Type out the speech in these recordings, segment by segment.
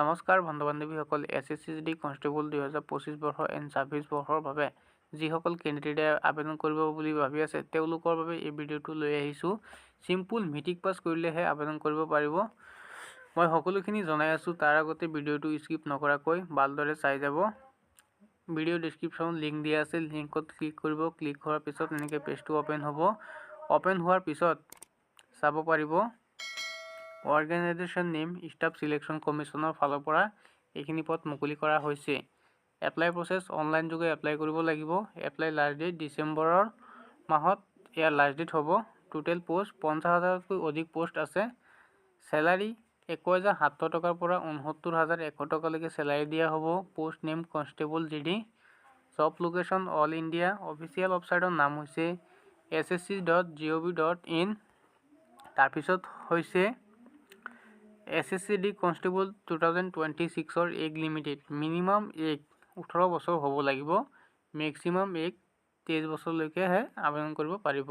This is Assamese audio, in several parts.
নমস্কাৰ বন্ধু বান্ধৱীসকল, এছএছচি জিডি কনষ্টেবল 2025 বৰ্ষ এণ্ড 26 বৰ্ষৰ বাবে যিসকল কেণ্ডিডেটে আবেদন কৰিব বুলি ভাবি আছে, তেওঁলোকৰ বাবে এই ভিডিঅ'টো লৈ আহিছোঁ। চিম্পুল মেট্ৰিক পাছ কৰিলেহে আবেদন কৰিব পাৰিব। মই সকলোখিনি জনাই আছোঁ। তাৰ আগতে ভিডিঅ'টো স্কিপ নকৰাকৈ ভালদৰে চাই যাব। ভিডিঅ' ডিছক্ৰিপশ্যনত লিংক দিয়া আছে, লিংকত ক্লিক কৰিব। ক্লিক হোৱাৰ পিছত এনেকৈ পেজটো অ'পেন হ'ব। অ'পেন হোৱাৰ পিছত চাব পাৰিব, অৰ্গেনাইজেশ্যন নেম ষ্টাফ চিলেকশ্যন কমিশ্যনৰ ফালৰ পৰা এইখিনি পদ মুকলি কৰা হৈছে। এপ্লাই প্ৰচেছ, অনলাইন যোগে এপ্লাই কৰিব লাগিব। এপ্লাই লাষ্ট ডেট, ডিচেম্বৰৰ মাহত ইয়াৰ লাষ্ট ডেট হ'ব। টোটেল পষ্ট 50 হাজাৰতকৈ অধিক পষ্ট আছে। চেলাৰী 21,700 টকাৰ পৰা 69,100 টকালৈকে চেলাৰী দিয়া হ'ব। Post name constable GD, job location all India. Official ৱেবছাইটৰ নাম হৈছে ssc.gov.in। তাৰপিছত হৈছে এছএছচি ডি কনষ্টেবল 2026ৰ এজ লিমিট। মিনিমাম এজ 18 বছৰ হ'ব লাগিব, মেক্সিমাম এজ 23 বছৰলৈকেহে আবেদন কৰিব পাৰিব।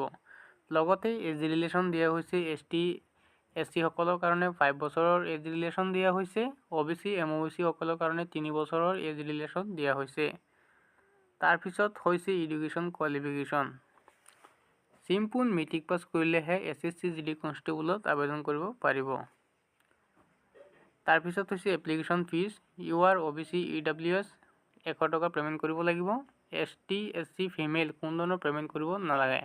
লগতে এজ ৰিলেক্সেশ্যন দিয়া হৈছে। এছ টি, এছ চিসকলৰ কাৰণে 5 বছৰৰ এজ ৰিলেক্সেশ্যন দিয়া হৈছে। অ' বি চি, এম অ' বি চিসকলৰ কাৰণে 3 বছৰৰ এজ ৰিলেক্সেশ্যন দিয়া হৈছে। তাৰপিছত হৈছে education qualification. Simple matric pass কৰিলেহে এছএছচি জিডি কনষ্টেবলত আবেদন কৰিব পাৰিব। তাৰপিছত হৈছে application fees. U R, O' B C, E W S 100 টকা পে'মেণ্ট কৰিব লাগিব। S T, S C, female কোনো ধৰণৰ পে'মেণ্ট কৰিব নালাগে।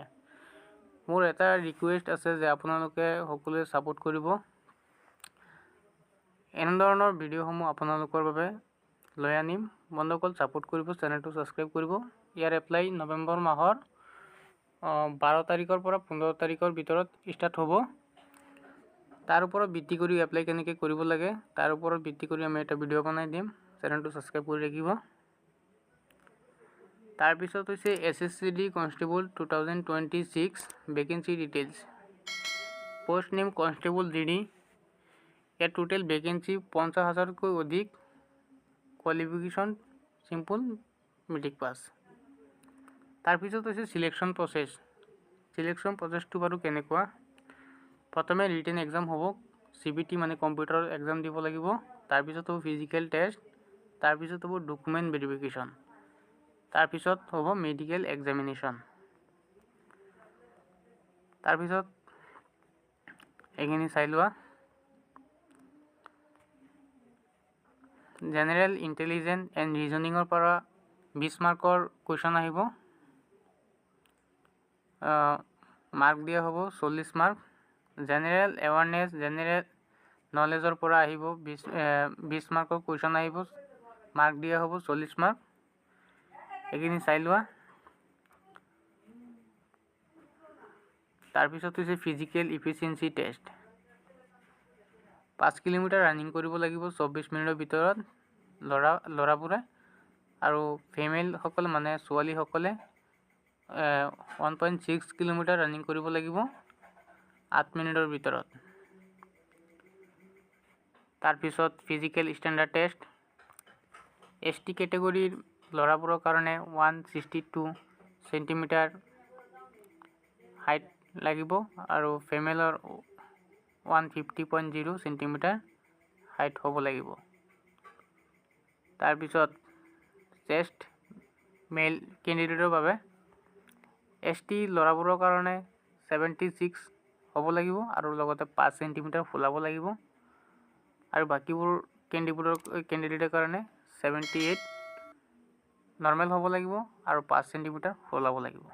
মোৰ এটা ৰিকুৱেষ্ট আছে যে আপোনালোকে সকলোৱে ছাপোৰ্ট কৰিব। এনেধৰণৰ ভিডিঅ'সমূহ আপোনালোকৰ বাবে লৈ আনিম। বন্ধুসকল, ছাপোৰ্ট কৰিব, চেনেলটো ছাবস্ক্ৰাইব কৰিব। ইয়াৰ এপ্লাই নৱেম্বৰ মাহৰ 12 তাৰিখৰ পৰা 15 তাৰিখৰ ভিতৰত ষ্টাৰ্ট হ'ব। তাৰ ওপৰত ভিত্তি কৰি এপ্লাই কেনেকৈ কৰিব লাগে, তাৰ ওপৰত ভিত্তি কৰি আমি এটা ভিডিঅ' বনাই দিম। চেনেলটো ছাবস্ক্ৰাইব কৰি ৰাখিব। তাৰপিছত হৈছে SSC D constable 2026 vacancy details. Post name constable GD. ইয়াত টোটেল ভেকেঞ্চি 50 হাজাৰতকৈ অধিক। কোৱালিফিকেশ্যন চিম্পুল মেট্ৰিক পাছ। তাৰপিছত হৈছে চিলেকশ্যন প্ৰচেছ। চিলেকশ্যন প্ৰচেছটো বাৰু কেনেকুৱা? প্ৰথমে ৰিটেন এক্সাম হ'ব, চিবিটি মানে কম্পিউটাৰৰ এক্সাম দিব লাগিব। তাৰপিছত হ'ব ফিজিকেল টেষ্ট, তাৰপিছত হ'ব ডকুমেণ্ট ভেৰিফিকেশ্যন, তাৰপিছত হ'ব মেডিকেল এক্সামিনেশ্যন। তাৰপিছত এইখিনি চাই লোৱা। জেনেৰেল ইণ্টেলিজেঞ্চ এণ্ড ৰিজনিঙৰ পৰা 20 মাৰ্কৰ কুৱেশ্যন আহিব, মাৰ্ক দিয়া হ'ব 40 মাৰ্ক। জেনেৰেল এৱাৰনেছ, জেনেৰেল নলেজৰ পৰা আহিব 20 মাৰ্কৰ কুৱেশ্যন আহিব, মাৰ্ক দিয়া হ'ব 40 মাৰ্ক। এইখিনি চাই লোৱা। তাৰপিছত হৈছে physical efficiency test. 5 kilometre running কৰিব লাগিব 24 মিনিটৰ ভিতৰত ল'ৰাবোৰে আৰু ফিমেলসকলে মানে ছোৱালীসকলে 1.6 কিলোমিটাৰ ৰানিং কৰিব লাগিব 8 মিনিটৰ ভিতৰত। তাৰপিছত physical standard test. ST কেটেগৰীৰ ল'ৰাবোৰৰ কাৰণে 162 চেণ্টিমিটাৰ হাইট লাগিব আৰু ফিমেলৰ 150.0 চেণ্টিমিটাৰ হাইট হ'ব লাগিব। তাৰপিছত চেষ্ট, মেল কেণ্ডিডেটৰ বাবে এছ টি ল'ৰাবোৰৰ কাৰণে 76 হ'ব লাগিব আৰু লগতে 5 চেণ্টিমিটাৰ ফুলাব লাগিব আৰু বাকীবোৰ কেণ্ডিডেটৰ কাৰণে 78 নৰ্মেল হ'ব লাগিব আৰু 5 চেণ্টিমিটাৰ ফুলাব লাগিব।